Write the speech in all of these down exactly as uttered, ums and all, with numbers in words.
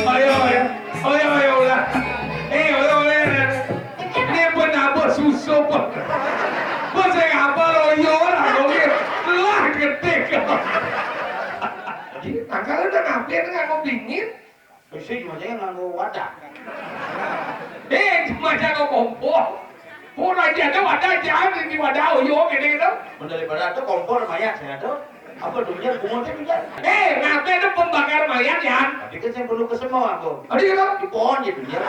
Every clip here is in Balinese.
Ayo, ayo. Ayo, ayo, ulah. Eh, ayo, ayo, ayo. Ini pun apa susu pun. Pun saya apa loyo lah, mungkin. Lah, gede. Jadi, tanggal udah ngapain, nggak mau dingin? Bisi cuma saya nganggo wadah. Eh, cuma jago kompor. Pun aja ada wadah, jangan di wadah oyo gini gitu. Mun daripada itu kompor mayat saya tuh. Apa dunia kumur tuh, Jan? Eh, ngapain itu pembakar mayat, Jan? Tapi kan saya perlu ke semua, Bung. Ada gitu? Di pohon gitu, ya.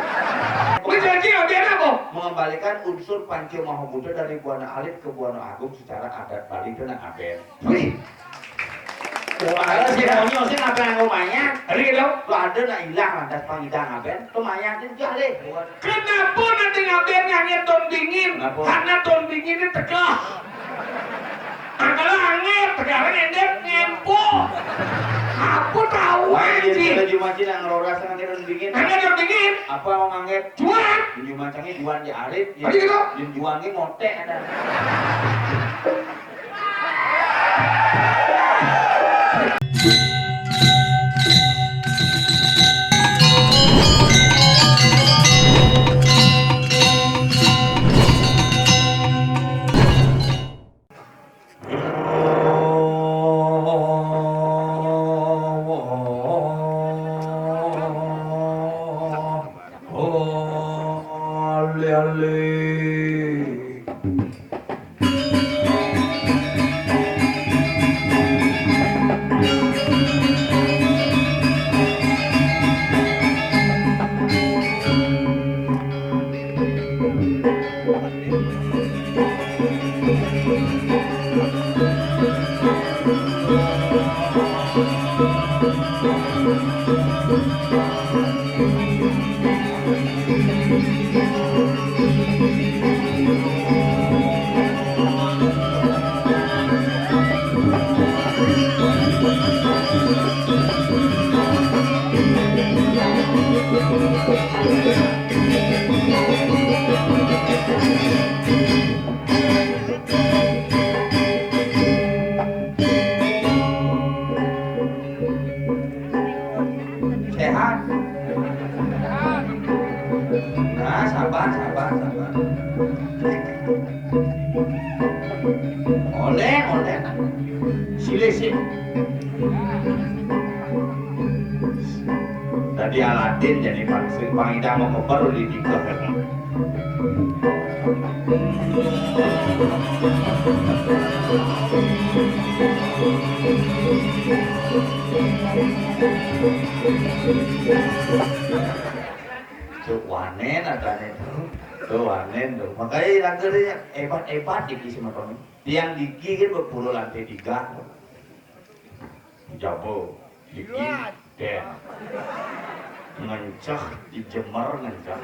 Wis janji ngapain apa? Mengembalikan unsur Panca Maha Buddha dari Buana Alit ke Buana Agung secara adat Bali itu nak ngapain? Wih. Wah, si Monyo sih ngapain ngomongnya? Ada gitu? Tuh ada nak hilang lantas pangidang ngapain? Tuh mayat itu jaleh. Kenapa nanti ngapain ngangit ton dingin? Kenapa? Karena ton dingin ini tegah. Angkala angit, sekarang endek ngempo. Apa tahu, anjing? Kalau cuma cina ngeroras dengan ton dingin. Angit ton dingin. Apa mau ngangit? Juan. Cuma cangnya juan di arit. Ada gitu? Juan ini motek ada. Sehat. Nah, sabar, sabar, sabar. Oleh, oleh. Silih, silih. Tadi Aladin jadi bangsa, pangidang mau keber di tiga. Tuh wanen adanya tuh. Tuh wanen tuh. Makanya langgar ya hebat-hebat iki semeton. Tiang diki kan berpuluh lantai tiga. Jabo, diki, den. Ngenceh, dijemer ngenceh.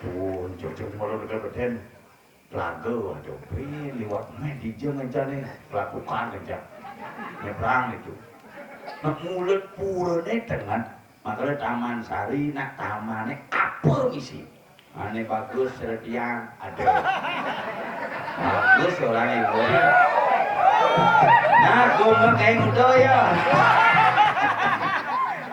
Tuh, ngenceh jemer dekat beden. Laga, waduh, wih, liwat meh dija ngenceh nih. Lakukan ngenceh. Nyebrang itu. Nah, mulut purane tengen. Makanya Taman Sari, nak tamane apa misi? Ane bagus, seretian, ada. Bagus orang ibu. Nah, gua kayak muda ya.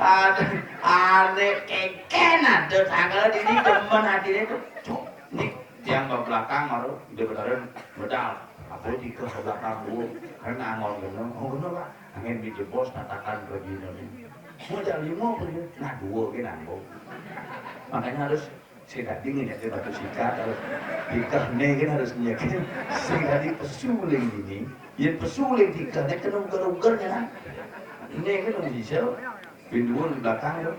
Ada, ane keken ada tanggal ini demen hatinya tuh. Cok, nih, yang ke belakang baru udah beneran medal. Apa di ke belakang gua? Karena angol gitu. Oh, bener, Pak. Angin dijebos tatakan begini nih. Modal lima apa dia? Nah, dua ke nanggung. Makanya harus sing dadi ngenyake batu sikat, harus dikehne kan harus nyekke. Sing dadi pesu ling ini, yen pesu ling dikehne kena uger-uger ya kan. Ini kan wong bisa, binduan di belakang lho.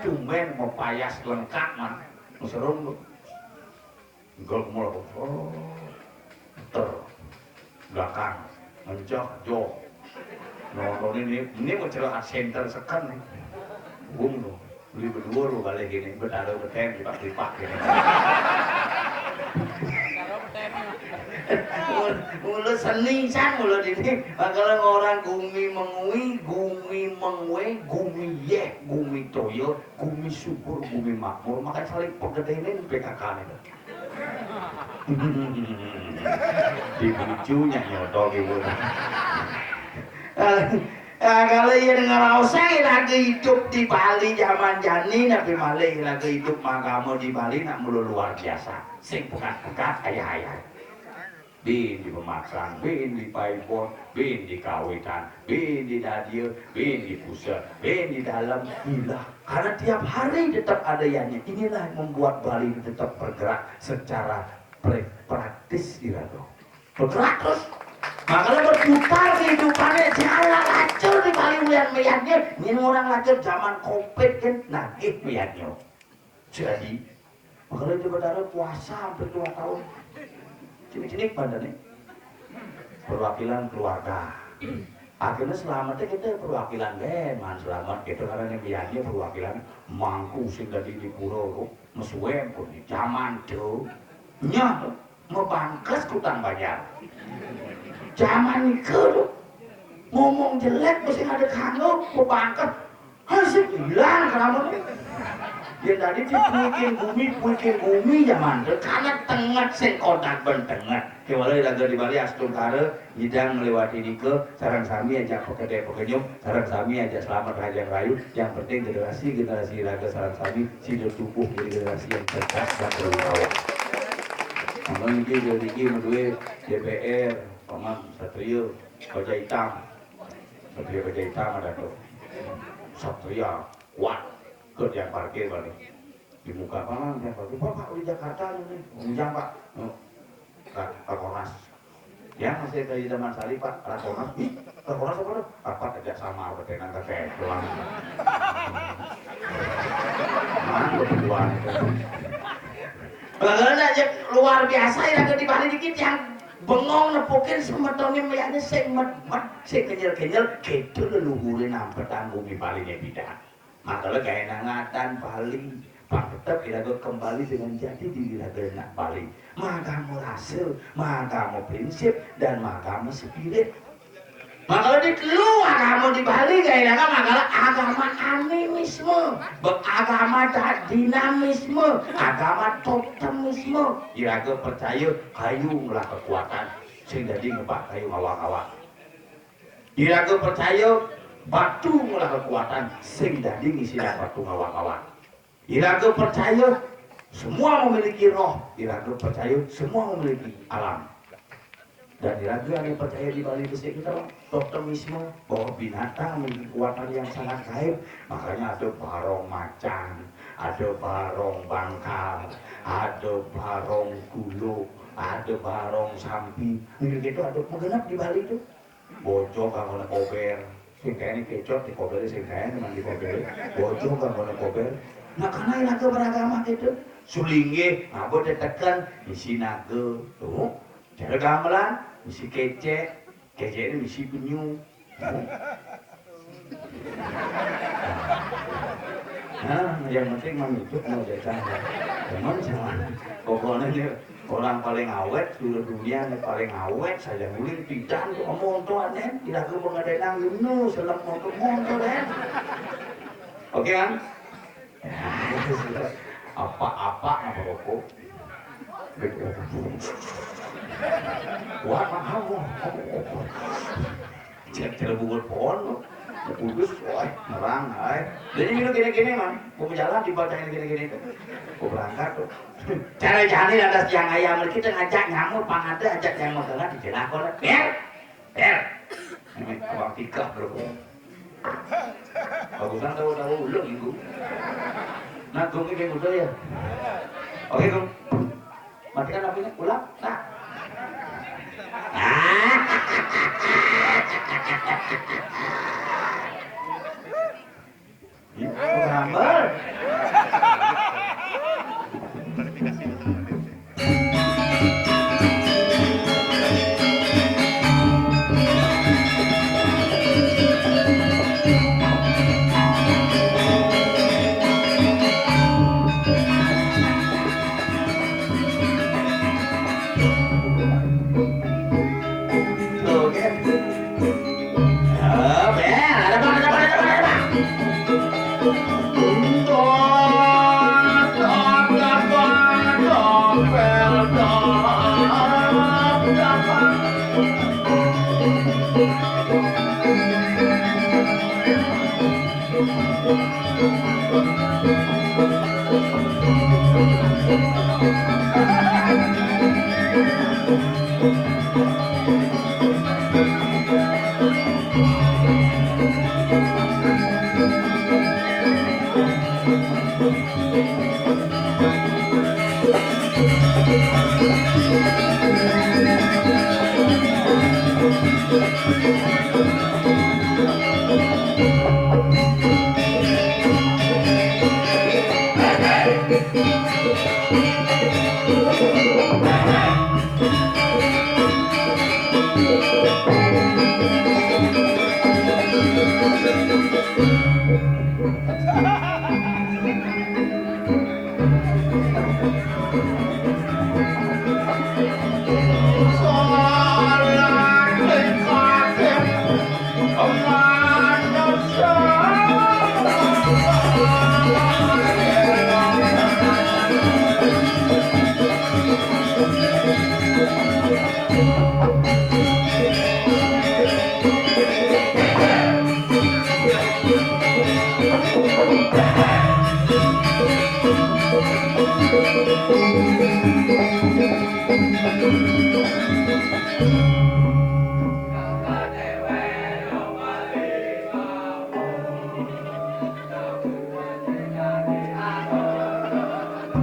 Tumben mau payas lengkap man. Serung lho. Enggak mau. Oh. Ter. Belakang. Ngencok, jok. Nonton ini, ini mau celaka center sekan nih. Bung tuh. Beli berdua lu balik gini, bertaruh ke tem, lipat-lipat gini. Mula seni san mula dini. Kalau orang gumi mengui, gumi mengwe, gumi yeh, gumi toyo, gumi subur, gumi makmur. Makanya saling pegedene P K K nih. Dibucu nyak nyodok ibu. Ya, kalau yén ngraosang iraga idup di Bali zaman jani, napi malih iraga idup maagama di Bali nak mula luar biasa. Sing pegat-pegat ayah-ayah. Bin di Pematang, bin di Paibon, bin di Kawitan, bin di Dadia, bin di Pusat, bin di Dalem, gila. Karena tiap hari tetap ada yannya. Inilah yang membuat Bali ini tetap bergerak secara pre-, praktis, iraga. Bergerak terus. Makanya berputar kehidupannya. Jangan lacur di Bali ulian meyaknya. Ini orang lacur zaman covid kan nagih meyaknya. Jadi, makanya di Batara puasa hampir dua tahun. Cini-cini pada nih. Perwakilan keluarga. Akhirnya selamatnya kita perwakilan, eh, man selamat gitu karena ini meyaknya perwakilan mangku sing tadi di pura kok. Mesuem pun di zaman tu. Nyah tu. Mabangkes kutang banjar. Jaman nika tu, ngomong jelek mesti ada kanggo, mabangkes. Hansip ilang keramun. Yén tadi dipuikin bumi, puikin bumi jaman tu, karena tenget sing kodak ben tenget. Kéwala iraga di Bali astungkara, nyidang ngliwati nika, sareng sami ajak pakedék pakenyum, sareng sami ajak selamat rahajeng rahayu. Yang penting generasi-generasi iraga sareng sami sida tumbuh jadi generasi yang cerdas dan berwibawa. Mangda niki, niki madué D P R, paman satria, baja hitam. Satria baja hitam ada tu. Satria kuat. Ke tiang parkir balik. Di muka paman tiang parkir. Pak, Pak, di Jakarta nih. Ujang, Pak. Ka, ka Kornas. Ya, masih dari zaman Sali, Pak. Rakornas. Ih, Rakornas apa tuh? Rapat aja sama, betenan ke doang. Mana berduaan itu? Bagana aja luar biasa ya, di Bali dikit yang bengong nepukin semetoné meyaknya sing met-met, sing kenyel-kenyel, gitu leluhuré nampetan bumi Baliné bidang. Makanya gaya nangatan Bali. Pak tetap iraga kembali dengan jati diri iraga nak Bali. Maagama rasa, maagama prinsip, dan maagama spirit. Makanya di telu agama di Bali gaya iraga, makanya agama animisme, agama da-, dinamisme, agama totemisme. Iraga percaya kayu ngelah kekuatan, sing dadi ngebak kayu ngawang-awang. Iraga percaya batu ngelah kekuatan, sing dadi ngisi batu ngawang-awang. Iraga percaya semua memiliki roh, iraga percaya semua memiliki alam. Dan iraga ada percaya di Bali besik kita, totemisme, bahwa binatang memiliki kekuatan yang sangat gaib. Makanya ada barong macan, ada barong bangkal, ada barong guluk, ada barong sampi. Ini kita ada menggenap di Bali itu. Bojo kanggone kober. Sing kaene kecot di kober, sing kaene mandi kober. Bojo kanggone kober. Nah, karena iraga beragama gitu. Sulinggih, ngaba teteken, misi naga. Tuh, cara gamelan, misi kecek. Kecek ini misi penyu. Tuh. Nah, yang penting mah ngikut mau jajan. Cuman sama. Pokoknya dia orang paling awet seluruh dunia, nih paling awet saja. Ulin pidan tuh ngomong tuh aneh, tidak ke pengadaan ilmu, selem montok montok deh. Oke kan? Ya, itu sudah. Apa-apa nggak rokok. Wah, mahal, wah. Cek cara bungut pohon lo. Kudus, wah, nerang, ay. Jadi minum gini-gini, man. Mau jalan dibacain gini-gini tuh. Mau berangkat tuh. Cara jani ada siang ayam, kita ngajak nyamuk, pang ada ajak yang magelan di jelakon. Ber, ber. Ini abang tikah, bro. Bagusan tahu-tahu ulung minggu. Nah, gue kayak muda ya. Oke, Gung. Matikan apinya, pulang. Nah. Ih, gambar.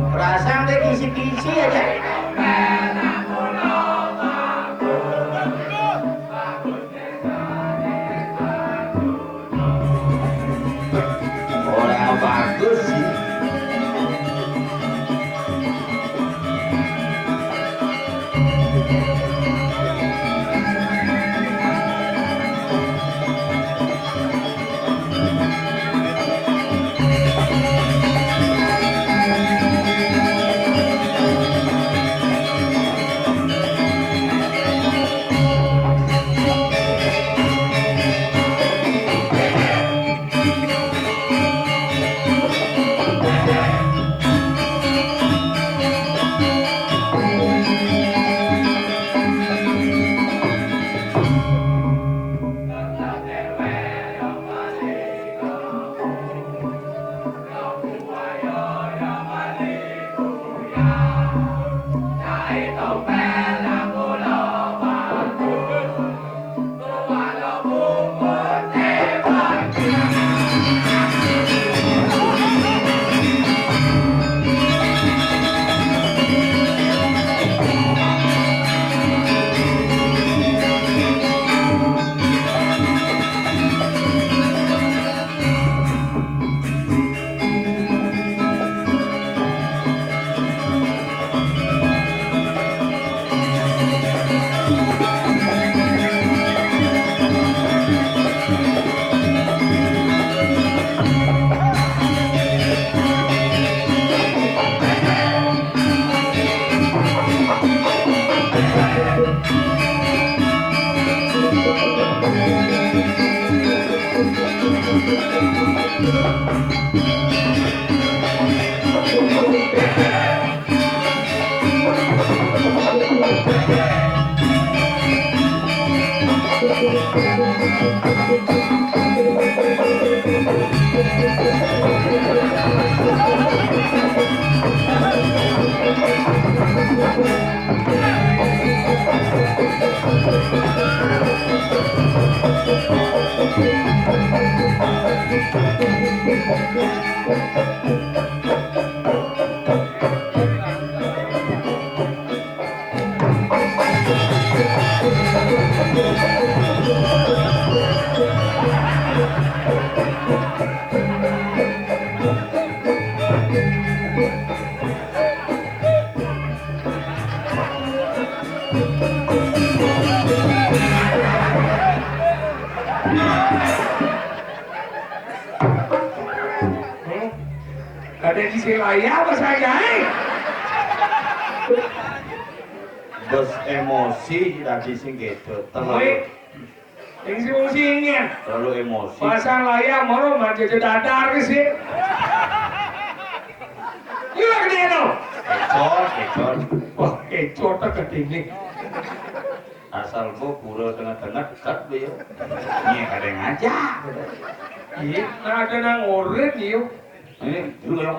Perasaan dia kisi-kisi aja. Orang bagus sih. Ada di sini ya, apa saya? Bos emosi tadi sing gitu. Terlalu Yang si emosi ini. Terlalu emosi. Pasang layar, mau mah jadi dadar ke sih. Iya, gede no. Kecot, kecot. Wah, kecot tak ketini. Asal gua pura tengah-tengah dekat be ya. Ini ada yang ngajak. Iya, nah ada nang oren iya. Ini dulu ya.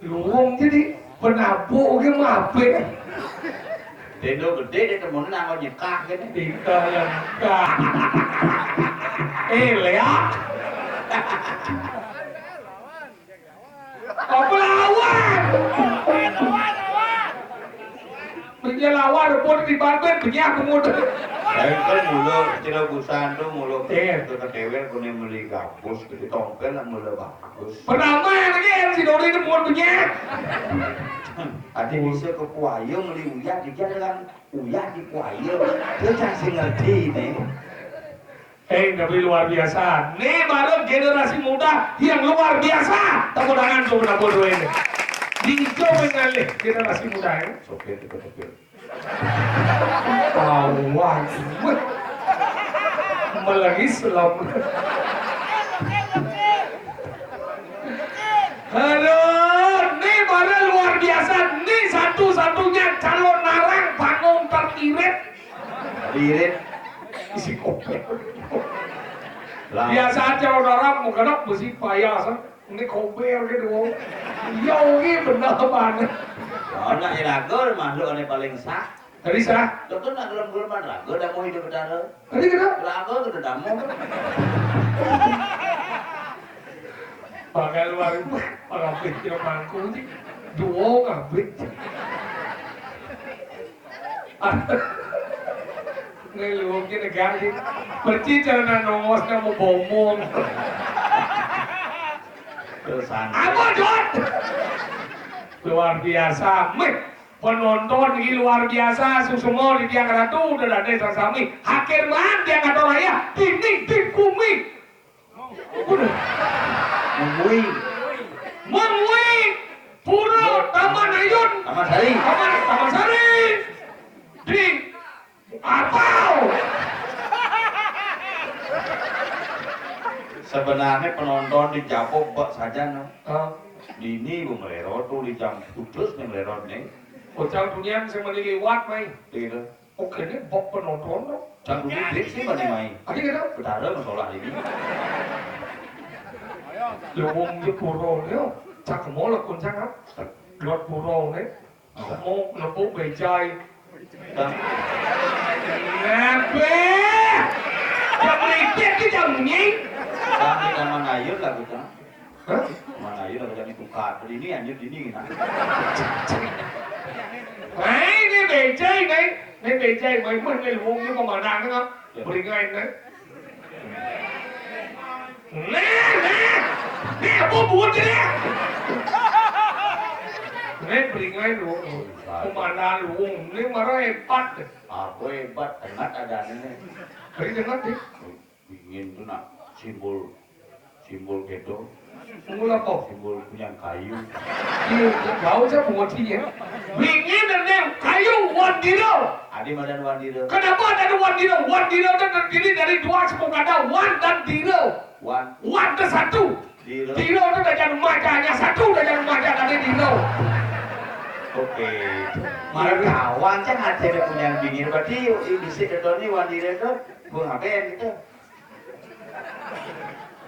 Luwung jadi penabuk ge mape. Tendo gedé ditemuné nang nyekah kéné. Tingkah lengkap. Eh, Lea. Apa lawan? Punya lawan, pun di Banten, punya aku muda. Engké mula Cina Busan to mula. Iya. Ke Kedéwér koné meli gabus, gedé tompél lah mula bagus. Pertama lagi yang si Dori itu pun punya. Ati bisa ke kuaya meli uyah, dia dengan uyah di kuaya. Dia cang sing ngerti né. Eh, tapi luar biasa. Nih baru generasi muda yang luar biasa. Tepuk tangan tuh, penabur ini. Di hijau mengalih generasi muda ini. Sopir, sopir. Awas. Melengis selam. Aduh, nih baru luar biasa. Nih satu-satunya calon narang panggung teririt. Teririt. Isi kopel. Lah. Biasa aja orang mau kena besi payah, sah. Ini kopel gitu. Iya, oke, bener banget. Ana iraga makhluk ané paling sah. Tadi sah. Dokter nak gelem-geleman raga dah mau hidup betara. Tadi kena. Raga kena damung. Pakai luar rumah, pakai pikir mangkung sih. Dua ngabit. Ini lu mungkin negara sih. Perci cara nongos kamu bomong. Terus sana. Apa, Jod? Luar biasa. Meh, penonton ini luar biasa. Susuma di tiang ratu udah ada sang sami. Hakim man tiang kata raya. Dinding di bumi. Udah. Mengui. Mengui. Pura Taman Ayun. Taman Sari. Taman, Taman Sari. Di Atau sebenarnya penonton di Japo bek saja no. Hah? Dini bu melero tuh di jam putus nih melero nih. Ojang dunia sing meni liwat mai. Iya. Oke, ini bek penonton no. Jam dulu sih meni mai. Ada gitu? Betara masalah ini. Lewung di pura nih, cak molek kuncang apa? Gelot pura nih. Mau nepuk becai. Bang. Nabe. Jam ribet ki jam nying. Bang, kita manayun lah kita. Hah? Manayun lah kita dibuka. Ini anjir ini. Nah, ini becai, nih. Ini becai, main-main nih, wong ini pemandangan, ah. Ya. Beringai, nih. Nih, nih. Nih, apa buat ini? Nih, beringai lu. Pemandangan lu, ini marah hebat. Apa hebat? Tengah ada nih. Beri dengar, deh. Bingin tuh nak simbol, simbol gitu. Simbol apa? Simbol punya kayu. Iya, tahu saya mengerti ya. Bingin dan kayu wandiro. Adi madan wandiro. Kenapa ada wandiro? Wandiro itu terdiri dari dua suku kata, wan dan diro. Wan. Wan itu satu. Diro. Diro itu dah jangan maca, hanya satu dah jangan maca, tadi diro. Oke. Marah kawan kan ada punya bingin. Berarti yuk, yuk bisa kedoni wandiro itu. Gua ngapain gitu?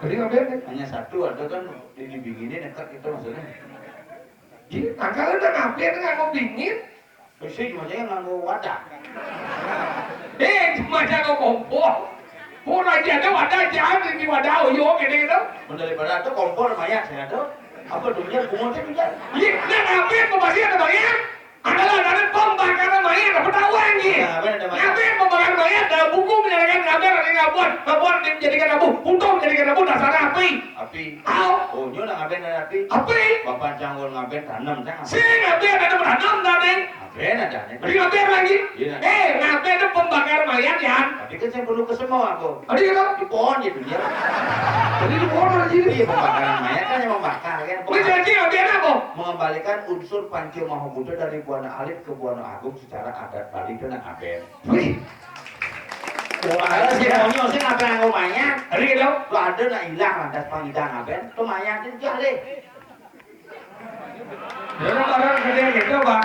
Jadi ngapain nih? Hanya satu, ada kan di, di bingin ini dekat gitu maksudnya. Jadi tanggal udah ngapain nggak mau bingin? Besi cuma saya nganggo wadah. Eh, cuma saya nganggo kompor. Pun aja ada wadah, jangan di wadah, oh, yo, gini gitu. Daripada itu kompor mayat saya tuh. Apa dunia bunga sih bisa? Iya, nah, ngapain mau masih ada mayat? Adalah dari pembakaran mayat, apa tahu anjing? Nah, apa ada mayat? Ngapain pembakaran mayat? Dalam buku menyatakan ngapain ada ngabuan, ngabuan dijadikan abu, untung dijadikan abu, dasarnya api. Api. Tahu? Oh, nyo nak ngapain ada api? Api. Bapak canggul ngapain tanam, jangan. Sing ngapain ada tanam tadi? Ngapain ada nih? Jadi ngapain lagi? Iya. Eh, ngapain ada pembakaran mayat, ya? Tapi kan saya perlu ke semua aku. Tadi kata? Di pohon gitu ya. Jadi di pohon lagi. Iya, pembakaran mayat kan yang membakar kan. Ini jadi ngapain apa? Mengembalikan unsur Panca Maha Buddha dari Buana Alit ke Buana Agung secara adat Bali itu nak ngapain? Wih. Wah, ada sih, monyong sih ngapain aku mayat? Tadi kata? Tuh ada nak hilang lantas pangidan ngapain? Tuh mayat itu jaleh. Dulu orang kerja gitu, Pak.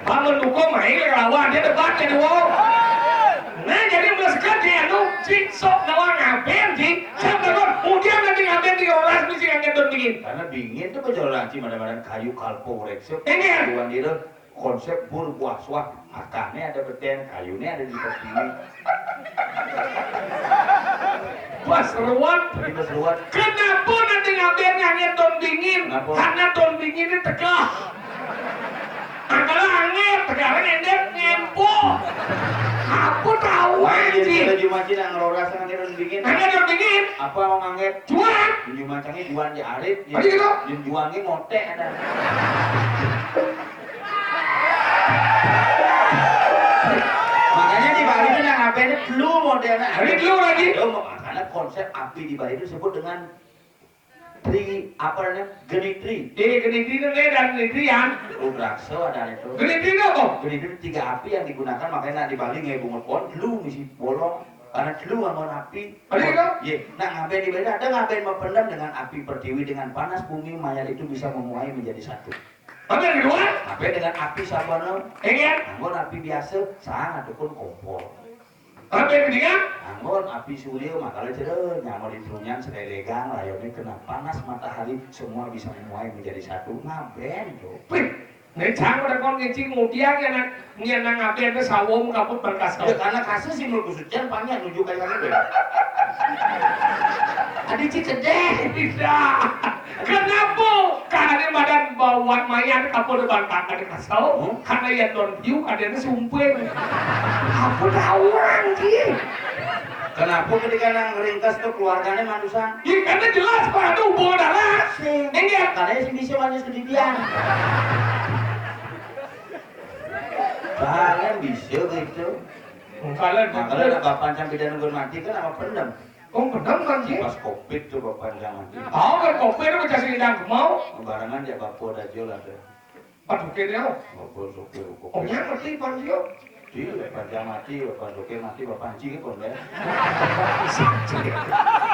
Pak mendukung, nah, ini lawan dia debat jadi wow. Nah, jadi mulai sekarang dia anu, cik sok nawa ngaben, cik. Siapa nawa? Kemudian nanti ngaben dia Karena bingin tuh bejalaran cing, ada-ada kayu kalpo, reksa. Ini. Bukan dia konsep bur buah suah. Akahnya ada beten, kayunya ada di pertiwi. Pas ruwet. Jadi pas ruwet. Kenapa nanti ngabén ngangét daun bingin? Kenapa? Karena daun bingin ini tegah. Angkala angét, tegahnya endek, ngempo. Apa tahu, anjing? Kalau cuma cina ngeroras ngangét daun bingin. Ngangét daun bingin. Apa mau ngangét? Juan. Cuma cangnya juan di arit. Tadi gitu. Juan ini ngotek ada. Makanya di Bali itu yang ngabén telu modelnya. Ada telu lagi. Yo, makanya konsep api di Bali itu disebut dengan tri, apa namanya? Genitri. Eh, genitri itu beda, genitri ya. Oh, brakso ada itu. Genitri itu apa? Genitri itu tiga api yang digunakan, makanya nak di Bali nggak bungut pohon, telu ngisi bolong. Karena telu nganggon api. Ada itu? Iya. Nah, ngabén di Bali ada ngabén mapendem dengan api pertiwi, dengan panas bumi mayat itu bisa memuai menjadi satu. Apa yang kedua? Apa dengan api sabana? Iya. Nganggon api biasa, sang ataupun kompor. Apa yang ketiga? Nganggon api surya, makanya cedera, nyamar di trunyan, sekali legang, layarnya kena panas matahari, semua bisa memuai menjadi satu. Ngabén tuh. Wih, ini cang udah kon ngecing ngudiang ya, nak. Ini anak ngabén itu sawom kaput berkas. Ya, karena kasus si Mulku Sucian, panjang nuju kayak gitu. Tadi Cikedeh. Tidak. Kenapa? Karena badan bawaan mayat kapal bantang ada kasau. Hmm? Karena ya don piu ada sumping. Apa tahu, anjing? Kenapa ketika nang ringkas tuh keluarganya manusia? Iya, karena jelas, Pak, ada hubungan darah. Sing. Enggak. Katanya sih bisa manis kedidian. Kalian bisa gitu. Kalian. Nah, kalau ada bapak sampai dan mati kan sama pendem. Oh, bener kan, Ji? Pas covid tuh bapak zaman itu. Tahu kan covid itu kasih hidang mau? Barengan ya bapak ada jual ada. Pas covid ya? Bapak sopir covid. Oh, yang ngerti, Pak, yo. Iya, bapak jam mati, bapak sopir mati, bapak anjing itu deh.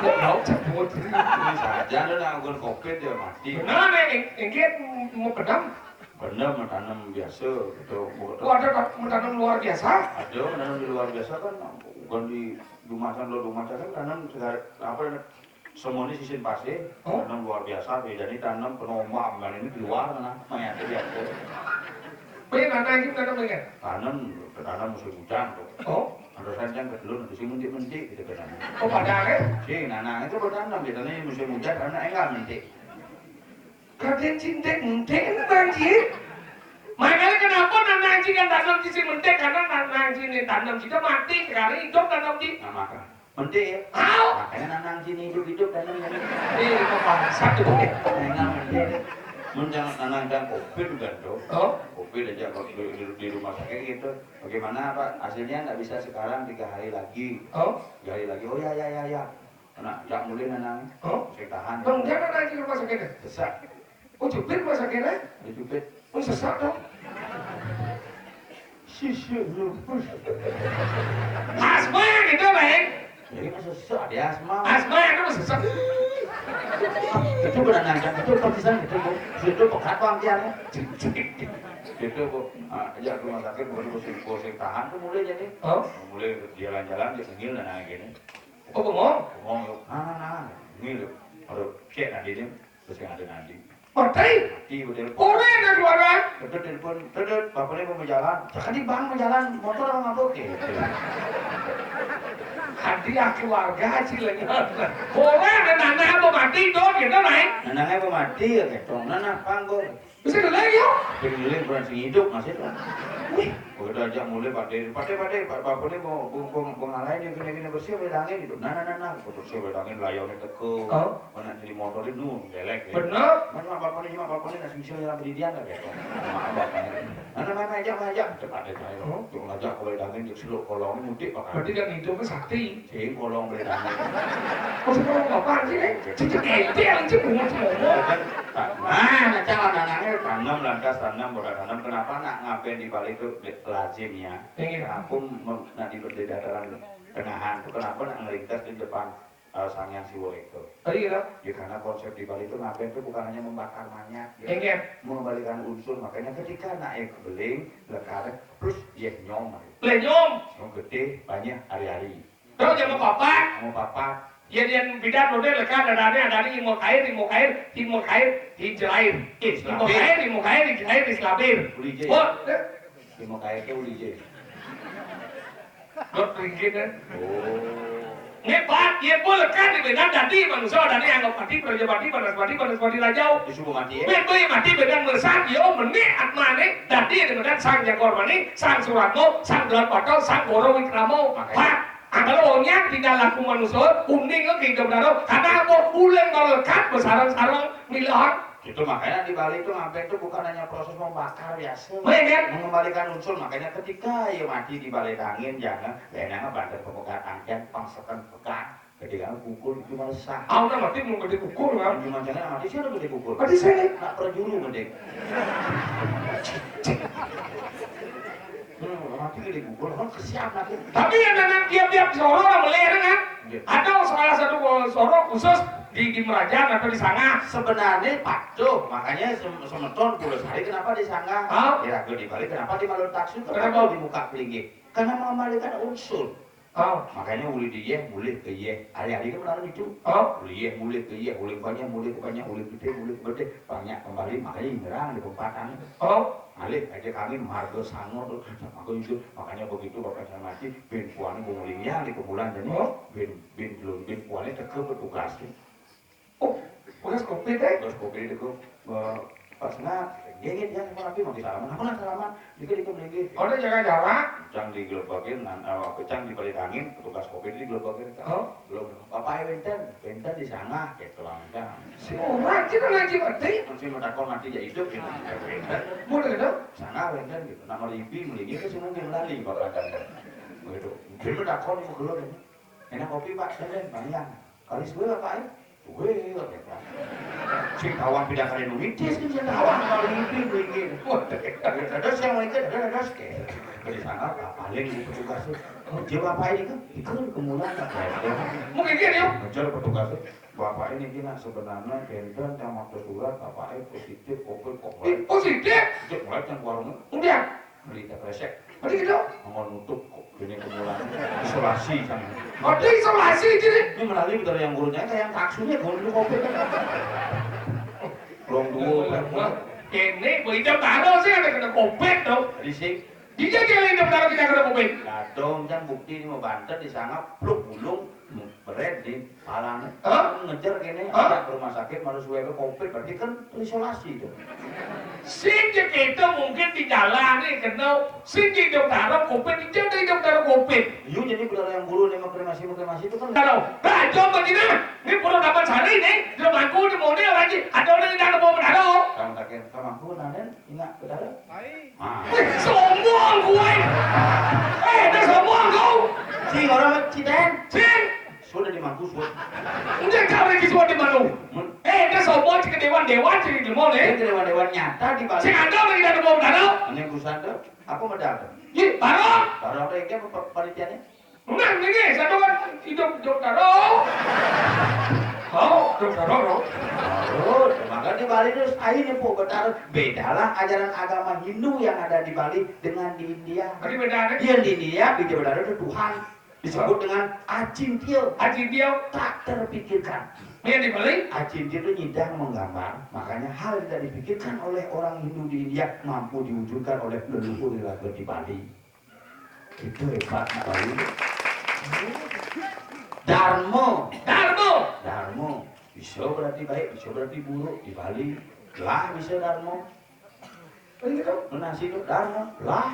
Ya, mau cabut. Ini saja ada nanggur covid ya mati. Benar, nih, eng-, enggak mau pedang. Bener, menanam biasa gitu. Oh, ada menanam luar biasa? Ada menanam di luar biasa kan, bukan di Dumatan lo, Dumatan kan tanam segala, apa, semuanya sisin pasir, oh, tanam luar biasa, bedanya tanam penombak, kan ini di luar, nah, mayatnya biasa. Banyak tanah ini tanam banyak? Tanam, tanam musim hujan tuh. Oh? Ada saja yang kedulun, ada sih mentik-mentik gitu kan. Oh, padahal ya? Sih, nanah itu bertanam, biasanya musim hujan, karena enggak mentik. Kadén cinta mentik, nanah, Ji. Makanya kenapa nanah, Ji, kan tanam di sini mentik, karena nanah, Ji, ini tanam, kita mati, sekarang hidup tanam, Ji. Nah, maka. Mending ya. Au. Makanya nanang sini hidup-hidup dan nanang. Eh, kok bangsat tuh? Nanang mending. Mun jangan nanang dan covid kan tuh. Oh. Covid aja kok di, di, di rumah sakit gitu. Bagaimana, Pak? Hasilnya nggak bisa sekarang, tiga hari lagi. Oh. Tiga hari lagi. Oh ya, ya, ya, ya. Nah, nggak boleh nanang. Oh. Saya tahan. Bang, dia nanang di rumah sakit ya? Sesak. Oh, jepit rumah sakit ya? Ada jepit. Oh, sesak dong. Sisi lupus. Asma gitu, Bang. Jadi mah sesak, dia asma. Asma itu mah sesak. Itu benar nangkap, itu perpisahan itu, Bu. Itu pekat, Bang, dia. Itu, Bu. Ah, ya, rumah sakit, Bu, pusing, pusing tahan tuh mulai jadi. Oh. Mulai jalan-jalan, dia ngil dan naik gini. Oh, bengong? Bengong, yuk. Nah, nah, nah. Ngil, yuk. Aduh, cek nanti dia. Terus yang ada nanti. Mati? Mati, betul. Orang yang juara. Betul, telepon. Betul, bapaknya mau jalan. Jangan di bang mau jalan. Motor apa mabuk? Gitu. Hadiah keluarga, Ci, lagi. Orang yang nana mau mati, tuh, gitu, naik. Nananya mau mati, ya, gitu. Nana, panggung. Bisa dulu, yuk. Tapi dulu yang kurang sing hidup, masih tuh. Wih. Begitu aja mulai, Pak Dé. Pak Dé, Pak Dé, Pak, Pak Dé mau, mau, mau, mau ngalahin yang gini-gini bersih, wedangin gitu. Nah, nah, nah, nah. Bersih, wedangin, layarnya teko. Oh. Mana jadi motor itu, gelek, ya. Bener. Mana Bapak ini, Bapak ini, nasi bisa nyerang pendidikan, lah, gitu. Maaf, Bapak ini. Nah, nah, nah, nah, aja, aja. Cepat deh, saya. Oh. Tuh, ngajak kalau wedangin, yuk, seluk kolong, mudik, Pak. Berarti yang hidupnya sakti. Sing kolong wedangin. Maksud kolong Bapak sih, nih? Cucuk ente, anjing, bungut semua. Nah, nah, cara nanangnya tanam, lantas tanam, bola tanam. Kenapa nak ngapain di balik itu lazimnya? Iya. Kampung mem-, nah, di, di dataran tengahan itu kenapa nak ngelintas di depan, eh, Sang Hyang Siwa itu? Oh, iya. Ya, karena konsep di Bali itu ngapain itu bukan hanya membakar mayat, ya. Iya. Mengembalikan unsur. Makanya ketika naik beling, lekar, plus dia nyom. Lah, nyom. Nyom gede, banyak hari-hari. Terus sama papat? Sama papat. Yén, yén bidan modél lekad, adané, adané, imakair, imakair, imakair, hijlair. Hijlair. Imakair, imakair, hijlair, hijlair. Uli jé. Oh, eh. Imakair téh uli jé. Dot ringgit, eh. Oh. Ngepat, yén pun lekad di bidan dadi manusa, adané Anggapati, Prajapati, Banaspati, Banaspati Rajau. Disuruh mati, eh? Yén pun mati bidan melesat, yo, meni atmané, dadi di bidan Sang Jangkor Manik, Sang Suratmo, Sang Dratpata, Sang Goro Wikrama. Makanya. Pak, angkara wong nyang tinggal laku manusa, uning ke hidup daro, karena apa? Uleng kalau lekad, besarang-sarang, milahan. Itu makanya di Bali itu ngapain tuh bukan hanya proses membakar biasa, mengembalikan unsur. Makanya ketika ya mati di balai dangin, jangan, ya, jangan banter pemegat angken, pangsekan pegat, ketika pukul itu malah sah. Aku mati mau gede pukul, kan? Di mana mati, siapa gede pukul? Mati saya. Nak perjuru mending. Hmm, mati gede pukul, kan kesian nanti. Tapi yang namanya tiap-tiap soro orang meleh, kan? Iya. Ada salah satu soro khusus di, di Merajan atau di Sangah. Sebenarnya patuh, makanya sem- semeton pulau sari kenapa di Sangah? Hah? Ya, gue di Bali kenapa di Malun Taksu? Kenapa? Kenapa di muka pelinggih? Karena mengembalikan unsur. Oh. Makanya uli di yeh, mulih ke yeh. Hari-hari kan benar itu. Oh. Uli yeh, mulih ke yeh, uli banyak, mulih ke banyak, uli gede, mulih ke gede. Banyak kembali, makanya nyerang di perempatan. Oh. Alih aja kami marga sanga tuh, aku itu, makanya begitu bapak saya mati, bin puan gumuling ya di kemulan jadi, oh, bin bin belum bin puannya teke petugas. Oh, petugas kopi teh? Petugas kopi itu, eh, pas nggak, gengit ya, sama tapi mau salaman, apa lah salaman? Dikit dikit lagi. Oh, udah jaga-jaga? Cang digelobakin, nan, eh, cang dibalik angin, petugas kopi itu digelobakin. Oh. Belum, bapak wenten, wenten di sana, gitu lah, kan. Si orang kita ngaji mati. Masih mau takon mati ya hidup, gitu. Wenten. Boleh dong? Sana wenten gitu. Nama Libi, mendingnya ke sini mungkin lali, bapak kan. Begitu. Dia mau takon, mau keluar ini. Enak kopi, Pak, dan banyak. Kali suwe, Bapak, ya? Suwe, ya, Pak. Sing tawang pindah kali numitis, kan sing tawang kali Libi, mendingnya. Waduh. Ada yang mau ikut, ada, ada, oke. Di sana, paling di petugas tuh. Oh, dia Bapak ini kan, itu kan kemulan, Pak. Mungkin dia, ya? Ngejar petugas tuh. Bapak ini gini, sebenarnya benten yang waktu surat, Bapak ini positif, covid, covid. Eh, positif? Dia mulai yang warungnya. Udah. Beli teh kresek. Berarti gitu? Mau nutup kok, ini kemulan. Isolasi kan. Oh, dia isolasi jadi? Ini melalui dari yang gurunya, kayak yang taksunya, kalau dulu covid. Belum dulu, belum dulu. Ini, Bu Ida tahu sih ada kena covid dong. Risik. Dia kira hidup taruh kita kena covid. Nah, dong, kan bukti ini mau bantet di sana, pluk bulung, beret di palanya. Hah? Ngejar gini, hah? Ajak ke rumah sakit, malah suwe covid, berarti kan terisolasi itu. Sing je kita mungkin di jalan nih, kena, sing je hidup taruh covid, dia ada hidup taruh covid. Iya, jadi benar yang guru nih, mau kremasi, mau kremasi itu kan. Taruh, raja begini, ini perlu dapat sehari nih, di rumahku, di mode lagi, ada orang yang mau menaruh. Kamu takkan, kamu aku, nah, Nen, ingat, benar? Hai. Ah. Eh, sombong gue. Eh, dia sombong kau. Si orang Citen. Cin. Sudah di mangku, sudah. Enggak, kau lagi sudah di mana? Hmm? Eh, dia sombong, cik dewan, dewan, cik di mana, eh? Itu dewan-dewan nyata di Bali. Cik ada lagi dari bawah tanah. Ini pusat tuh. Apa modal tuh? Ih, baru. Baru apa yang dia, apa panitianya? Nah, ini satu kan hidup, hidup taruh. Oh, hidup taruh, no. Oh, maka di Bali terus akhirnya, Pok, betar, bedalah ajaran agama Hindu yang ada di Bali dengan di India. Tadi bedanya? Iya, di India, di India benar itu Tuhan. Disebut dengan acintya. Acintya? Tak terpikirkan. Yang di Bali? Acintya itu nyidang, menggambar. Makanya hal yang tidak dipikirkan oleh orang Hindu di India mampu diwujudkan oleh leluhur di Bali. Itu hebat, Pak Bayu. Darmo. Darmo. Darmo. Bisa berarti baik, bisa berarti buruk. Di Bali, lah bisa Darmo. Begitu? Menasi itu Darmo. Lah.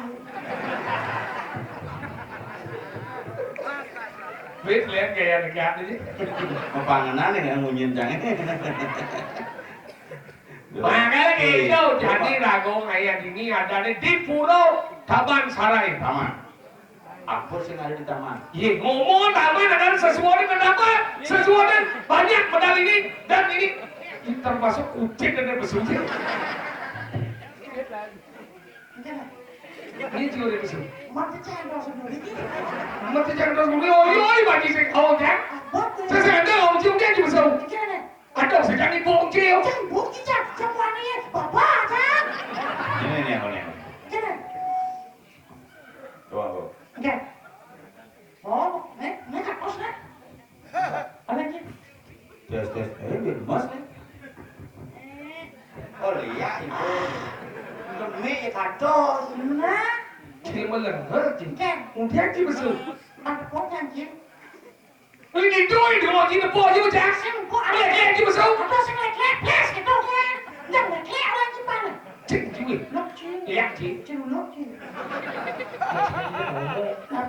Wis, lihat gaya dekat ini. Kepangenan yang ngunyin jangan. Makanya gitu, jadi rago kayak gini ada nih di Pura Taman Sarai. Taman. Apa sih ada di taman? Iya, ngomong taman ada sesuatu ke taman, sesuatu banyak medal ini dan ini. Ini termasuk kucing dan besuci. Ini juga ada besuci. Mati cendol sendiri. Mati cendol sendiri. Oh, iya, iya, bagi sing kau, ya. Apa tuh? Saya ada, oh, cium dia juga seru. Gimana? Aduh, sedang ibu Ungkil. Cang, Bu Cicak, semuanya Bapak, Cang. Ini nih, ini. Gini. Coba, Bu. Enggak. Oh, nih, nih, kakos, nih. Ada Eh, lemes nih. Oh, iya, Ibu. Demi ya kado. Nah. Dia melengah, Cing. Kan? Kemudian dia besuk. Ada kok kan, Cing? Ini duit, dia mau jadi bos, dia macam. Sing, kok ada. Dia, dia besuk. Ada sing lek-lek, blas gitu kan. Jangan lek-lek orang Jepang. Cing, duit. Lok, Cing. Iya, Cing. Cing, lok, Cing.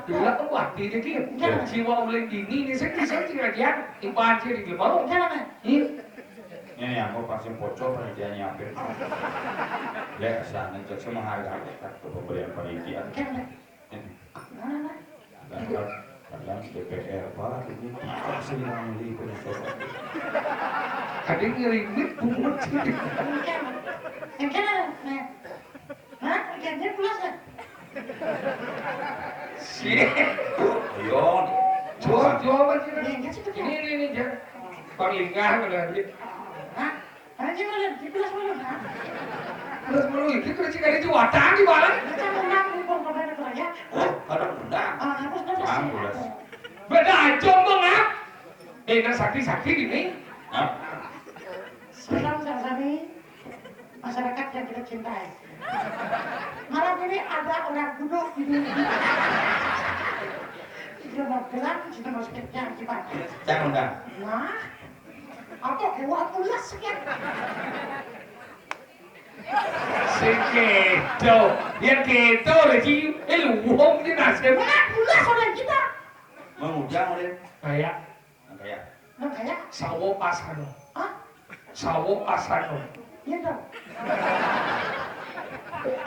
Dulu aku waktu itu, Cing. Iya. Jiwa oleh dini, ini saya bisa, Cing, aja. Impan, Cing, di mau. Iya, Cing. Iya. Ini yang mau pasti bocor, panitia nyiapin. Lek, sana, cek sama harga, tak tuh pemberian panitia. Iya, Cing. Ini. Mana, mana? Kadang, kadang D P R, Pak, ini sih yang beli itu. Ada yang ngerimit, bungut. Iya, Cing. Iya, Cing, nah. Hah? Gantian pulas nggak? Sih. Ayo. Jual, jual aja. Iya, iya, cepet, ya. Ini, ini, ini, Jan. Panglingah, mana dia? Hah? Aja malam, di pulas malam, hah? Pulas malam, itu udah cek ada juatan di mana? Kita mau nang, mumpung pada kerja. Oh, ada undang. Ah, harus ada. Beda aja, Bang, ah. Eh, nah, sakti-sakti gini. Hah? Salam, salam, salam. Masyarakat yang kita cintai. Malam ini ada orang duduk di sini. Dia mau bilang, kita mau sekitar gimana? Jangan, Bang. Nah, apa keluar pulas sekian? Sing keto. Ya keto lagi. Eh, lu wong ini nasib. Nah, pulas orang kita. Mengundang oleh. Kayak. Nah, kayak. Nah, kayak. Sawo pasano. Hah? Sawo pasano. Iya dong.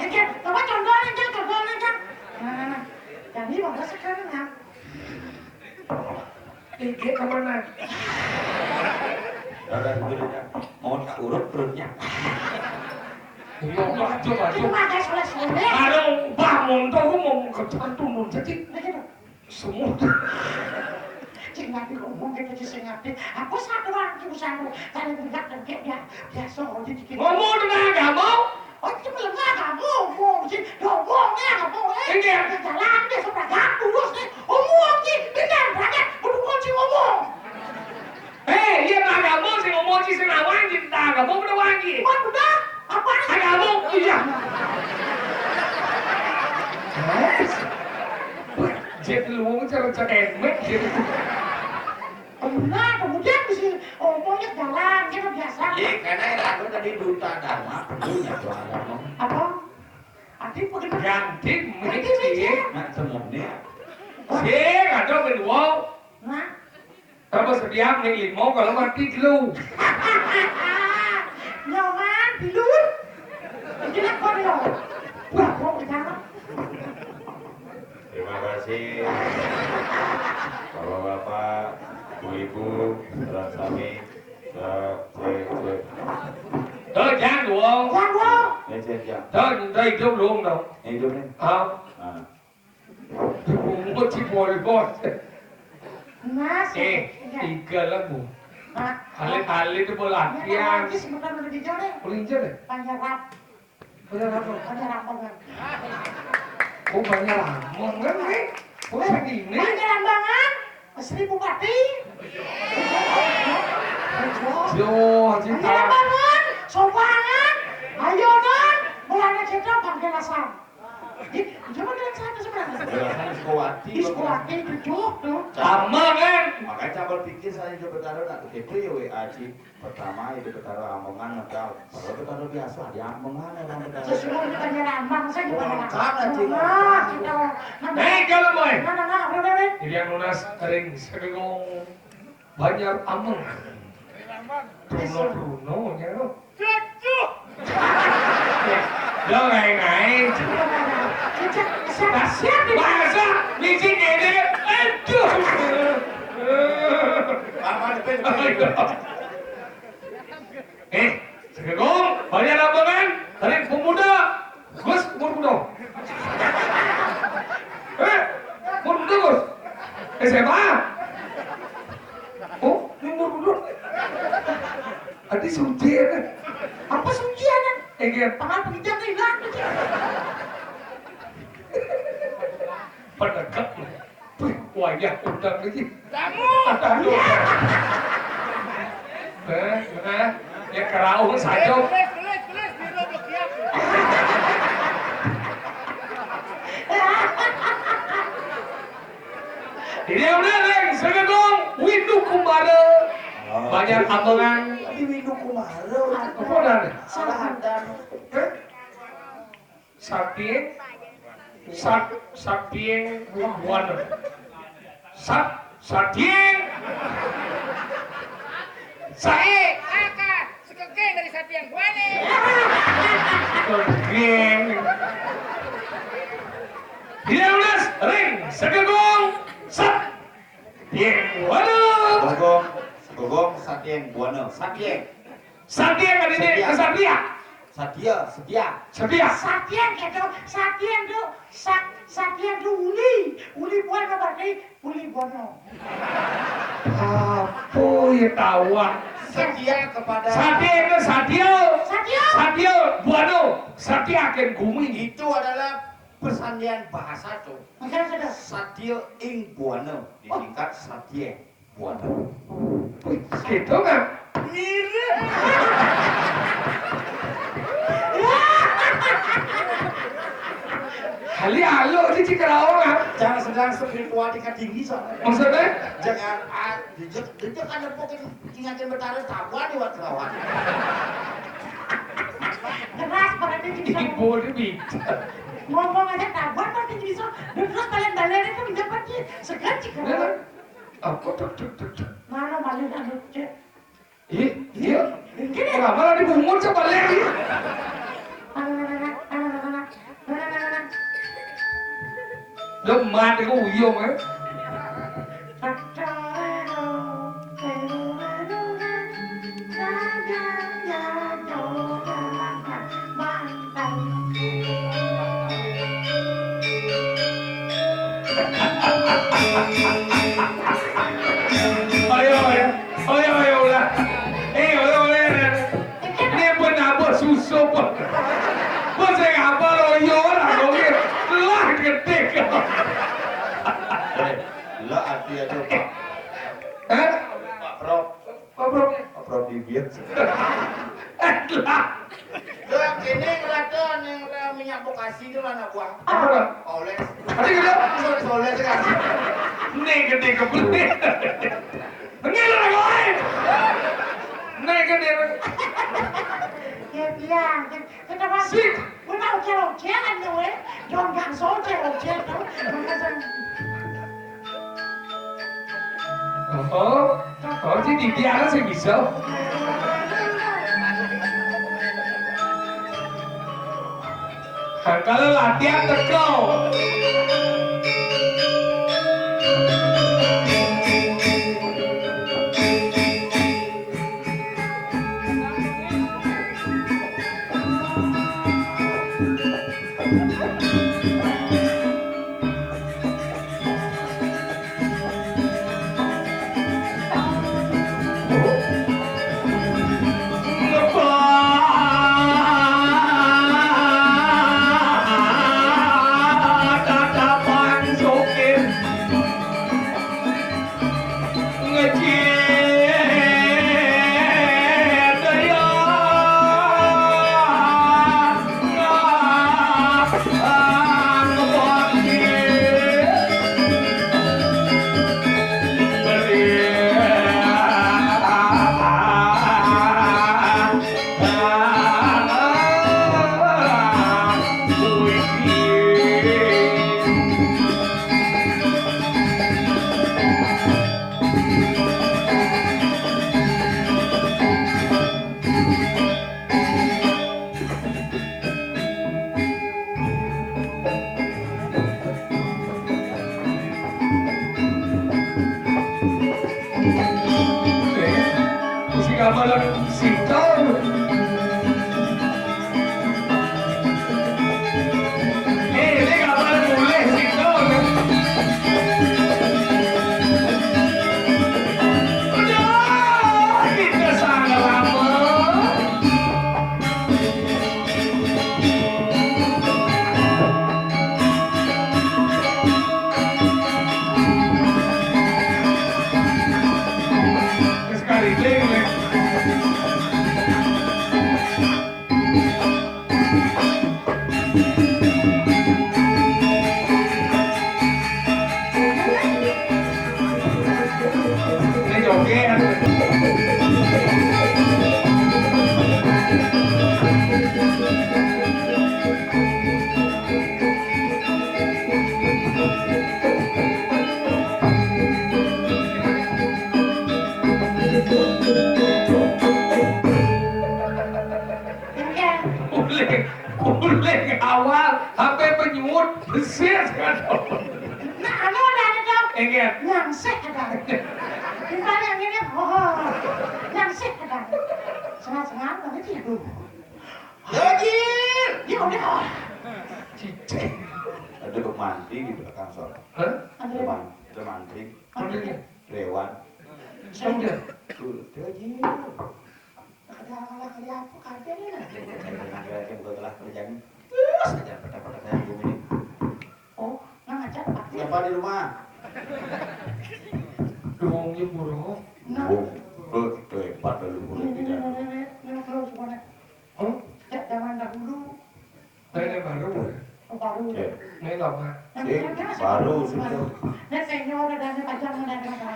Ini, coba contohnya, Cang, contohnya, Cang. Nah, nah, nah. Jadi, mana sekarang, ya? Ini kemana? Udah, udah, udah, udah. Mau tak urut perutnya. Iya, Pak, coba, coba. Terima kasih, Mas. Kalau Mbah Monto, aku mau ke Tantunun, jadi. Nah, gitu. Semua. Cing, nanti ngomong gitu, Cing, sing ngerti. Aku satu orang, Cing, satu. Cari minyak dan kayak dia, biasa, oh, jadi gitu. Ngomong tentang agama? Oh, Cing, melengah agama, ngomong, Cing. Ya, ngomongnya agama, eh. Iya. Ke jalan, dia sudah gak lurus, nih. Ngomong, Cing, benar, banget. Udah, Cing, ngomong. Eh, iya, agama sing ngomong, sing ngomong, sing ngomong, sing ngomong, sing ngomong. Wah, udah. Apa? Agama, iya. Wes. Wah, jet lu ngomong cara cekemek, jet. Nah, kemudian bisa ngomongnya jalan, gitu biasa. Iya, karena yang aku tadi duta dharma, punya tuh agama. Apa? Adi, bagaimana? Ganti, Adi, mikir. Mikir. Nah, semuanya. Sing, ada ben wong. Nah. Tambah sediam nih limo kalau mati dulu. Nyoman, bilur. Ini apa nih, loh? Wah, kok bicara? Terima kasih. Bapak-bapak, ibu-ibu, saudara kami, eh, cek, cek. Tuh, jangan, Wong. Jangan, Wong. Ini cek, ya. Tuh, udah hidup belum, dong? Ini hidup nih. Ah. Nah. Bungut si Polbot. Mas, eh, iya. Tiga lagu. Pak. Alit-alit itu bola. Iya, latihan. Pak, Manggis bukan udah dijone. Udah dijone? Banyak rap. Banyak apa? Banyak rampongan. Oh, banyak rampongan, nih. Oh, segini. Banyak rampongan. Seribu Pati. Yo, cinta. Banyak rampongan. Sopangan. Ayo, Don. Mulanya kita panggil asal. Ih, coba bilang satu sebenarnya. Bilang Sukowati, Ih, Sukowati tujuh tuh. Sama kan? Makanya cabang pikir saya coba taruh nak begitu ya W A C. Pertama itu Betara Ambengan atau kalau Betara biasa di Ambengan ada Betara. Sesuai kita nyerambang saja. Wah, pada lengkap lah, Cik. Nah, kita. Nah, nah. Hei, kalau boy. Nah, nah, nah, udah, udah, udah. Jadi yang lunas kering segegong. Banjar Ameng. Bruno, Bruno, ya lo. Aduh. Lo ngai-ngai. Siap, siap, siap. Masa misi ini? Aduh. Apa itu? Eh, Sekegong, Banjar Ambengan, tarik pemuda. Gus, umur muda. Eh, umur muda, Gus. S M A. Oh, ini umur muda. Tadi suci ya, kan? Apa suci ya, kan? Eh, iya. Tangan penginjak hilang. Penegak. Wih, wayah udah lagi. Kamu. Aduh. Eh, eh, ya kerauh saja. Ini udah, Reng, Segegong, Windu Kumara. Oh. Banyak ambengan. Tapi Windu Kumara, apa dah? Salah dan. Eh? Sapieng, sat, sapieng, buana. Sat, sapieng. Sae. Akan, sekegeng dari sapieng buana. Sekegeng. Dia udah, Reng, Segegong, sat. Pieng, waduh. Gogong, gogong, sapieng, buana, sapieng. Sapieng, ada ini, Satria. Satria. Satria, setia. Setia. Sapieng gitu, sapieng tuh, sa-, sapieng tuh uli, uli buana berarti uli buana. Apa ya tawang? Setia kepada. Sapieng itu satia. Satia. Satia, buana, satia akan gumi. Itu adalah persandian bahasa tuh. Maksudnya sudah. Satia ing buana disingkat satia buana. Wih, gitu kan? Mirip. Kali alo sih Cikarawa kan? Jangan sedang spiritual tingkat tinggi soalnya. Maksudnya? Jangan, ah, jejak, jejak kan nepukin. Ingatin Betara tabuan di Wadrawan. Keras berarti bisa. Ibu ini bisa. Ngomong aja tabuan berarti bisa. Terus balen-balen itu bisa pergi. Segan sih kan. Iya, kan? Aku tuh, tuh, tuh, tuh. Mana malu anu cek. Ih, iya. Gini. Kenapa lah dibungut coba lihat, ih? Demat iku uyung, eh. Ayo, ayo. Ayo, ayo, ulah. Eh, ayo, ayo, ayo. Ini pun nambah susu, pun. Pun saya ngapa lo, iya, orang, oke. Lah, gede, kok. Eh, lo arti aja, Pak. Hah? Pak Pro. Pak Pro. Pak Pro bibir. Eh, lah. Lo kene ngerata ning minyak bokasi itu lah nak buang. Apa, Bang? Oles. Tadi gitu? Oles, oles kan. Ini gede kebelet. Bener lah, kowe. Naik ke dia. Ya, iya. Kita pasti. Sik. Gue mau ojek-ojekan tuh, eh. Dong, gak sojek, ojek tuh. Makanya. Oh, oh, jadi dia sih bisa. Nah, kalau latihan teko. Sing apa lagi? Sing tahu. Eh, ini kabar mulai sih, Don. Udah, kita sangat lama. Sekali ding, nih. Besit kan. Nah, anu ada ada dong. Ingat. Nyangsik ada. Misalnya ini, oh, nyangsik ada. Sengal-sengal nanti tidur. Daging. Ya udah. Cicing. Ada mandi di belakang sono. Hah? Ada man-, ada mandi. Mandi. Lewat. Sudah. Tuh, daging. Ada malah kali apa kagak nih? Saya bilang, "Kira-kira buka gelah kerjaan." Terus aja, petak-petak saya di bumi ini. Oh, nang aja, Pak. Siapa di rumah? Dongnya buruk. Nah. Oh, oh, itu hebat loh, buruk. Ini, ini, tidak. Ini, ini, ini, terus mana? Oh? Sejak zaman dahulu. Nah, ini baru. Oh, baru. Ya. Ini lama. Nah, eh, ini baru sudah. Nah, senior ada, ada pacar, ada, ada.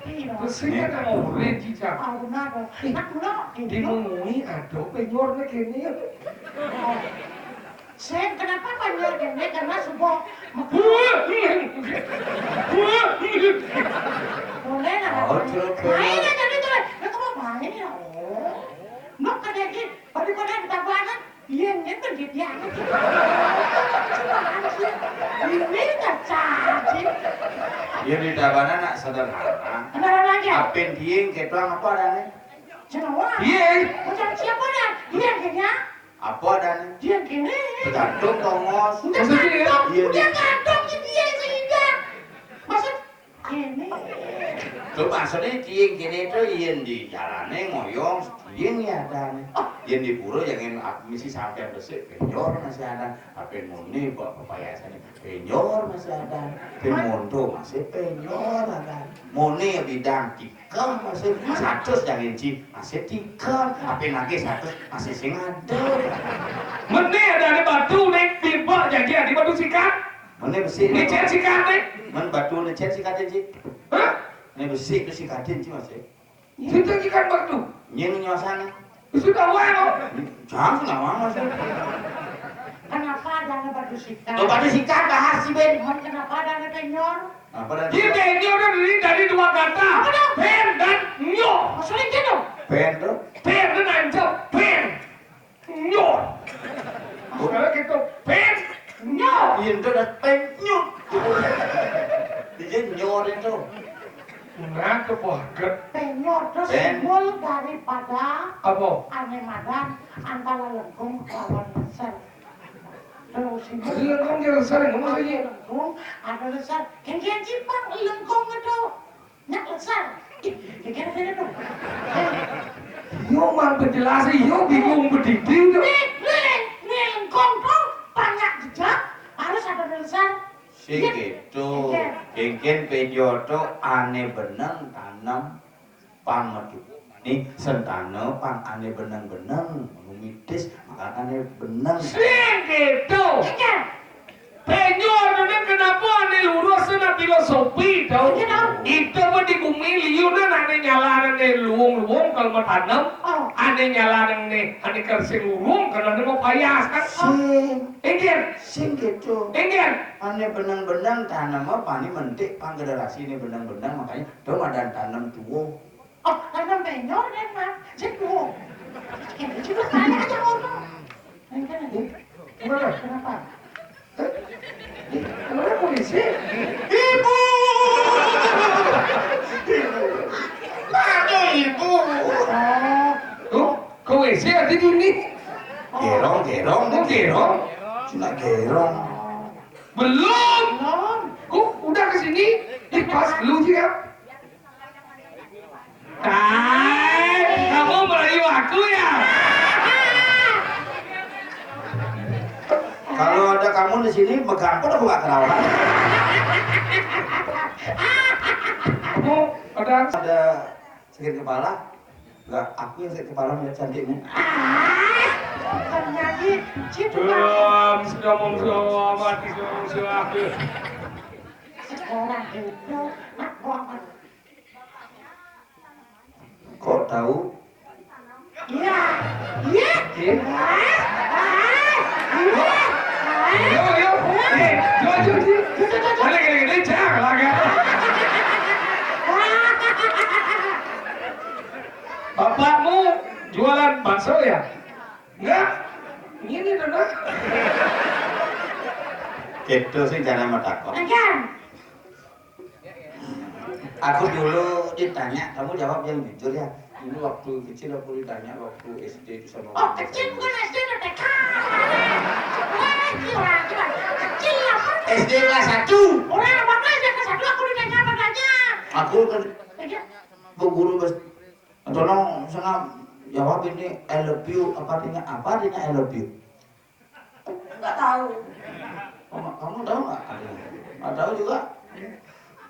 Iya. Terus ini kan mau boleh, Cica. Ah, benar. Nah, kula, di, di bumi ada penyornya gini. Oh. Sing, kenapa panjer kene? Karena subuh metu. Boleh lah. Oh, oke, oke. Main aja gitu. Ya, kamu main ya. Oh. Nok kerja ki, balik pada di Tabanan. Iya, ini tuh dia, dia aja. Cuma anjir. Ini nggak caci. Ya, di Tabanan nak sederhana. Sederhana aja. Apin dingin, ketuang apa adanya? Jenuh. Iya. Macam siapa dah? Iya, kayaknya. Apa adanya? Dia gini. Tergantung tongos. Udah maksudnya ya? Gantung. Iya, udah gantung di dia sehingga. Maksud gini. Tuh maksudnya tiang kene tuh yen di jalane ngoyong, tiang ya adanya. Oh. Yen di pura jangan ap-, mesti sampai besik, penyor masih ada. Tapi muni kok pepayasane penyor masih ada. Pemonto masih penyor ada. Muni bidang tiga masih seratus jangan ci, masih tiga. Tapi lagi seratus masih sing ada. Mene ada, ada batu nih, tiba janji ada batu sikat. Mene besi. Ini cet sikat nih. Men batu nih cet sikatin ci. Hah? Ini besi itu sikatin ci masih. Sudah ikan batu. Nying nyosang. Sudah wae kok. Jangan sudah wae, Mas. Kenapa ada batu sikat? Tuh, batu sikat bahas si Ben. Kenapa ada penyor? Apa dah? Dia penyor dari, dari dua kata. Apa dah? Pen dan nyo. Maksudnya gitu. Pen tuh? Pen dan anjo. Pen. Nyot. Sekarang kita pen, nyot. Iya, itu ada pen, nyot. Dia nyot itu. Nah, itu banget. Penyor itu simbol daripada apa? Ane madan antara lengkung lawan leser. Terus simbol. Jadi lengkung dia leser, ngomong lagi. Lengkung, ada leser. Yang dia cipang lengkung itu. Nyak leser. Ih, kira-kira tuh. Yo mang penjelasan, yo bingung berdiri tuh. Nih, nih, nih lengkong tuh banyak jejak, harus ada leser. Sing gitu. Iya. Kengken penjoto ane beneng tanem pang metu. Nih sentane pang ane beneng-beneng, mitis, maka ane beneng. Sing gitu. Iya. Penyor nene kenapa ane lurus na filosofi tau? Iya, tau. Itu mah di bumi liu na ane nyala ane luung-luung kalau mau tanam. Oh. Ane nyala ane, ane kersing luung kalau ane mau payas kan. Sing. Inggih. Sing gitu. Inggih. Ane beneng-beneng tanam apa nih mentik pang generasi ini beneng-beneng makanya dong ada tanam tuwo. Oh, tanam penyor kan, Mas? Cek tuwo. Cek tuwo, tanya aja ngomong. Nah, kan ada. Gimana? Kenapa? Kenapa polisi? Ibu! Aduh, ibu! Oh. Tuh, kau W C ada di ini. Gerong, gerong, tuh gerong. Cina gerong. Belum. Belum. Kok udah ke sini? Ih, pas lu sih ya. Hai, kamu merayu aku ya? Kalau ada kamu di sini, megang pun aku nggak ketahuan. Kamu ada ada sakit kepala? Enggak, aku yang sakit kepala melihat cantikmu. Ah, terjadi. Belum, sudah mau mati, sudah mau mati. Sekarang itu, nak, gua akan Kok tahu? Iya. Iya. Iya. Ah, ah, iya. Ah. Yo, yo. Eh, yo, yo, yo. Ada gede-gede, jangan lah, kan? Bapakmu jualan bakso ya? Enggak. Ini dong. Itu sih cara matakon. Ajan. Aku dulu ditanya, kamu jawab yang jujur ya. Dulu waktu kecil aku ditanya waktu S D itu sama Oh, guru kecil saya. Bukan S D, udah T K. Wah, gila, gila. Kecil apa? S D kelas satu. Orang apa kelas yang kelas satu aku ditanya apa tanya? Aku kan Iya. Bu guru bes, tolong sana jawab ini I love you apa artinya? Apa artinya I love you? Nggak tahu. Kamu, kamu tahu nggak? Nggak tahu juga.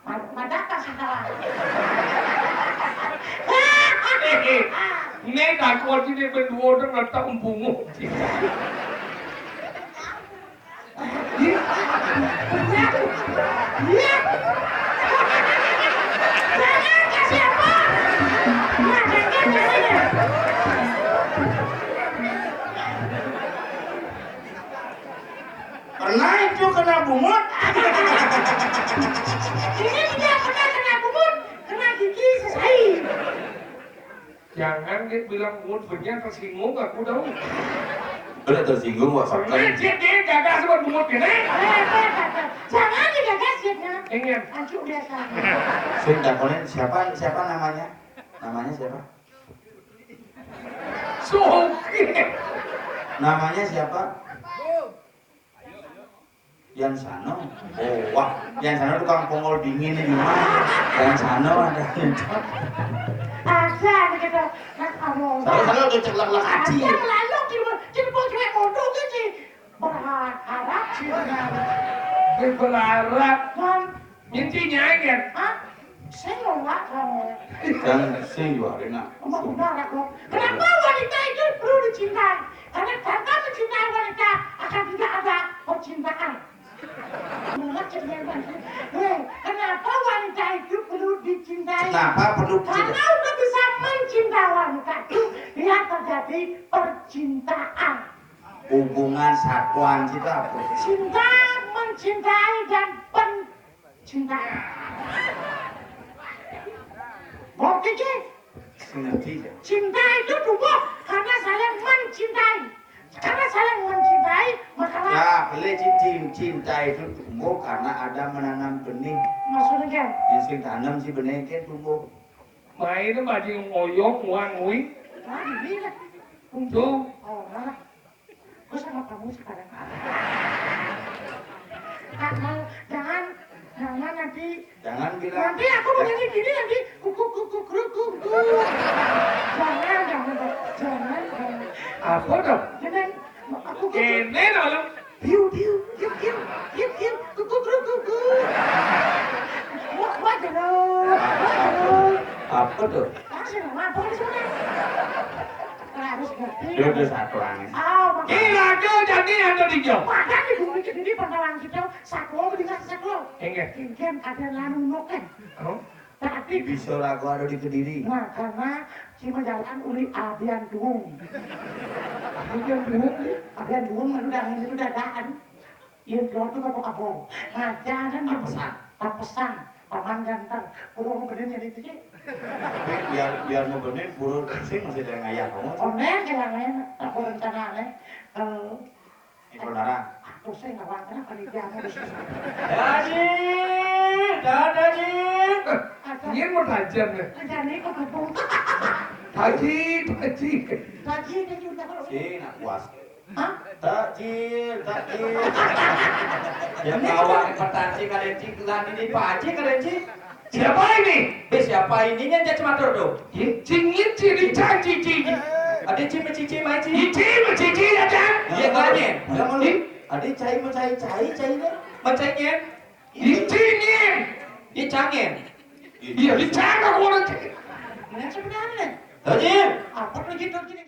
Mata apa salah? Nek aku iki nek berdua udah ngetak umpungmu. Iya. Iya. Jangan kasih apa? Nah, jangan kasih. Pernah itu kena bungut? Ini tidak pernah kena bungut, kena gigi sesai. Jangan dia bilang bungut, bener tersinggung aku tahu. Udah tersinggung, Wak. Pernah dia, dia gagas buat bungut gini. Eh, eh, eh, eh. Jangan digagas ya, Nak. Ingin. Anjuk biasa. Sing takonin siapa, siapa namanya? Namanya siapa? Suki. Namanya siapa? Yan Sano. Oh, wah, Yan Sano tukang pongol dingin di mana? Yan Sano ada. Ada gitu. Nah, kamu. Sano, Sano tuh ceklek-ceklek aji. Ada melalok di rumah. Jadi mau cewek bodoh gitu. Berharap sih. Berharap. Kan? Intinya kan? Hah? Sing lho, Wak, kamu. Kan sing juara nak. Emang benar aku. Kenapa wanita itu perlu dicintai? Karena tanpa mencintai wanita akan tidak ada percintaan. Mengerti ya, Bang? Weh, kenapa wanita itu perlu dicintai? Kenapa perlu dicintai? Karena untuk bisa mencintai wanita itu, dia terjadi percintaan. Hubungan satuan cinta apa? Cinta, mencintai, dan pen-, cinta. Mau pikir? Ngerti ya? Cinta itu tumbuh karena saling mencintai. Karena saling mencintai, maka Ya, boleh ci-, cin-, cinta itu tumbuh karena ada menanam benih. Maksudnya kan? Yang sing tanam si benih kan tumbuh. Main bajing ngoyong, wang, wing. Nah, ini lah. Tuh. Oh, nah. Gue sama kamu sekarang. Nah, mau, jangan, jangan nanti. Jangan bilang. Nanti aku menyanyi gini nanti, kuku, kuku, kru, kuku. Jangan, jangan, jangan, jangan. Apa dong? Jangan, aku, kuku. Kene dong. Hiu, hiu, hiu, hiu, hiu, hiu, kuku, kru, kuku. Wah, wah, jeruk, wah, jeruk. Apa tuh? Ah, sih, apa sih, sebenarnya? Harus ngerti. Dia udah satu aneh. Ah, makanya. Kira-kira jadi ada di jauh. Padahal di bumi kediri pangkalan kita, satu, mendingan satu. Enggak. Kengken ada lanu noken. Oh? Tapi bisa lagu ada di Kediri. Nah, karena cuma jalan uli abian duung. Abian duung, abian duung, lalu dah, itu dadaan. Iya, keluar tuh apa apa. Nah, jangan Apa pesan? Apa pesan? Paman ganteng. Kurang bener jadi itu, Cik. Tapi biar, biar mau bener, pura sing masih ada yang ngayah kamu. Oner, jangan, aku rencana, nih. Eh, Ini saudara. Aku sih nggak bangga, apa nih, dia mau di sini. Haji, Haji. Ada. Ini mau tajam, ya? Ada nih, kok gabung. Haji, Haji. Haji, Haji, udah kalau Sini, nak puas. Hah? Takjil, takjil. Ya, kawan, petanci kalian, Cik. Lah, ini Pak Haji kalian, Cik. Siapa ini? Eh, siapa ininya, Cik Matur, tuh? Cik, Cik, Cik, Cik, Cik, Cik. Ada Cik, Cik, Cik, Mai, Cik. Cik, Cik, Cik, ya, Cang? Iya, kalian. Yang mau Cik? Ada cai, mau cai, cai, cai, deh. Mau cai, Nyen? Ini Cik, Nyen. Ini Cang, Nyen. Iya, ini Cang, aku orang Cik. Nah, sebenarnya. Takjil. Apa tuh, Cik, tuh, Cik?